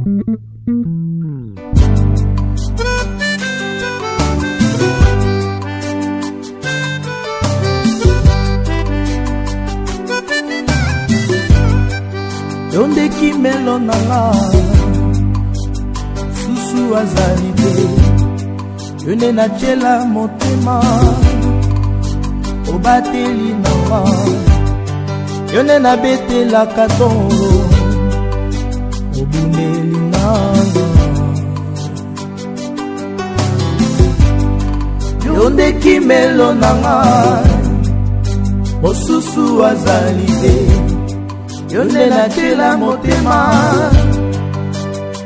Yo nde kimelo na nga, susu azali te. Yo nde natiela motema, obateli na nga. Yo nde nabetelaka tolo, obundeli na nga. Yo nde kimelo na nga, mosusu azali te. Yo nde natiela motema,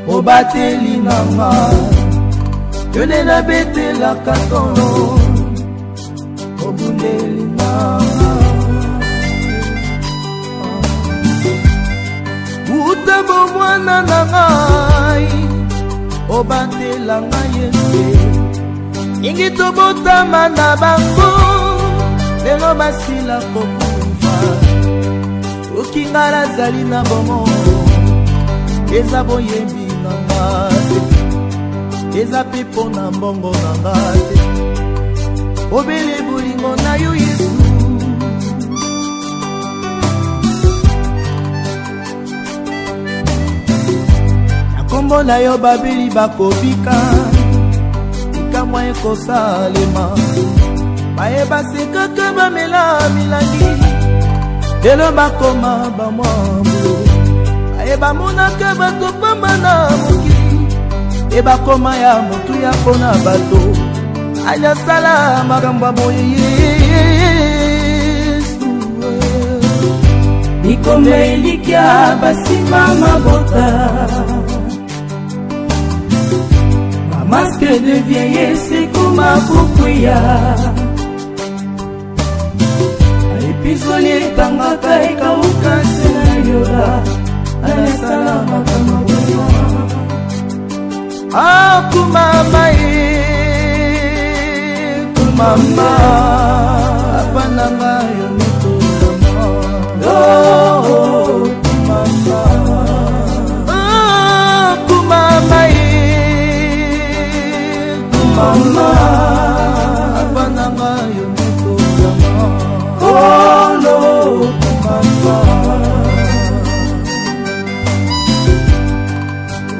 obateli na nga. Yo nde nabetelaka tolo, obundeli na nga. Uta bomwana na ngai, obatela ngai Yesu. Mingi tobotama na bango, lelo basila kokufa. Soki ngai nazali na bomoi, eza boyebi na ngai te, eza mpe mpo na mbongo na ngai te, obele bolingo na yo Yesu. Na kombo na yo babeli bakobika, likamwa ekosalema. Baye basekaka bamela milangi, lelo bakoma bamwambo. Baye bamonaka bato pamba na mokili, e bakoma ya motuya mpona bato. Anyasala makambo ya boye Yesu. Bikoma elikya basima mabota, masque de vieillesse ekoma kokweya, epizoli etangaka ekauka se na yola anasala makambo boye. Akumama ye, kumama apa na ngai yo mitolama. Oh, kumama, kumama ye, kumama apa na ngai yo mitolama. Kolo, kumama.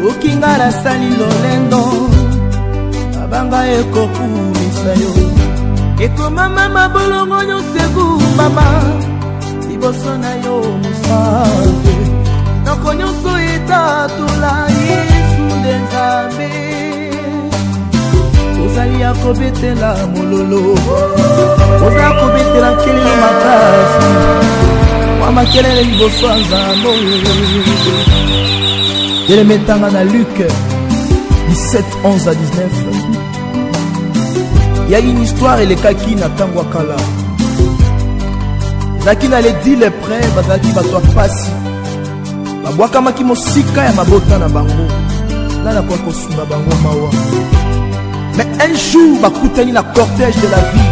Okinga nasali lolendo, mabanga ekokumisa yo. Ekomama mabolongo nyonso egumbama liboso na yo mosantu. Noko nyonso etatola Yesu nde Nzambe. Ozali ya kobetela mololo, oza kobetela kelelo makasi, mwa makelele liboso ya Nzambe oyo. Telemetanga na Luc 17, 11 à 19. Il y a une histoire elekaki na ntango ya kala. Ezalaki na les 10 lépreux, bazalaki bato ya pasi, babwakamaki mosika ya mabota na bango. Nani akoki kosunga bango? Mawa. Mais un jour bakutani na cortège de la vie,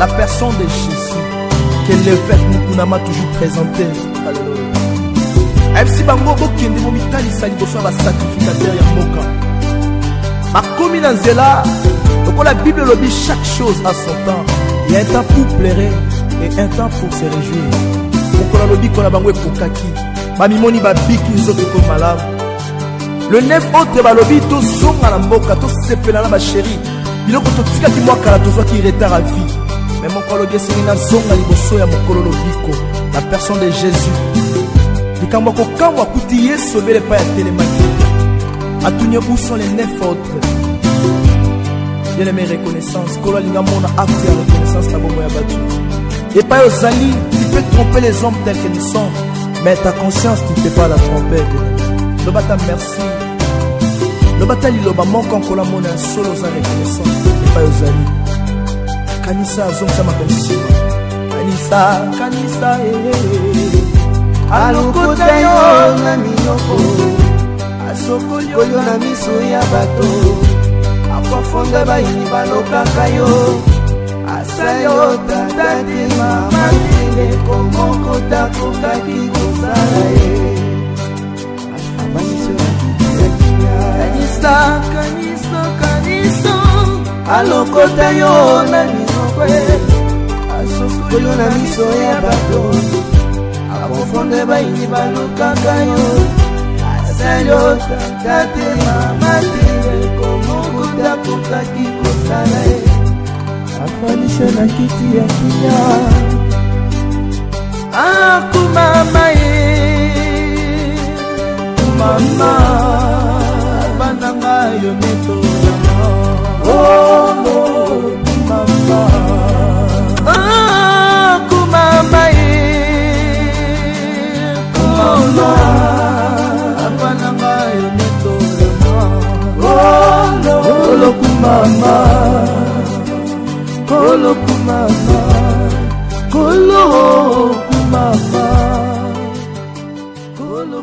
la personne de Jésus que l'évêque Mukuna m'a toujours présenté. Alléluia. Ayebisi bango: bokende bomitalisa liboso ya basacrificateur ya mboka. Bakomi na nzela, lokola Bible elobi, chaque chose a son temps. Il y a un temps pour pleurer et un temps pour se réjouir. Mokolo alobi na bango ekokaki, bamimoni babiki, nzoto ekomi malamu. Le neuf autres balobi: tozonga na mboka, tosepela na bachéri, biloko totikaki mwa kala, tozwaki retard à vie. Mais moko alobi: esengi nazonga liboso ya mokolo lobiko, la personne de Jésus. Likambo ya kokamwa, akuti Yesu obele epai atelemaki. Atuni: où sont les neuf autres? Bien aimé, reconnaissance. Kolo alinga mona acte ya reconnaissance na bomoi ya bato epai ozali. Tu peux tromper les hommes tels que nous sommes, mais ta conscience, tu ne peux pas la tromper. Loba ta merci, loba ta liloba moko. Nkola mona ya solo oza reconnaissant epai ozali. Kanisa, azongisa makanisi nsima. Kanisa, kanisa eh. Alokota yo na minoko, asokoli kolio na miso ya bato, akwafonga bayini balokaka yo. Asali yo tata te, mama te, ndeko moko takokaki kosala ye. Abandisi yo na kiti ya Alokota yo na minoko, asukoli yo na miso ya bato, akofonde bayini balukaka yo. Asali yo tata te, mama te, ndeko moko te akokaki kosala ye. Afandisi na kiti ya kimia. Akumama ye, kumama bana ngai yo netolama. Oh, kumama, kumama ye, kumama bana ngai yo netolama. Oh, kumama, kolo kumama, kolo kumama, kolo.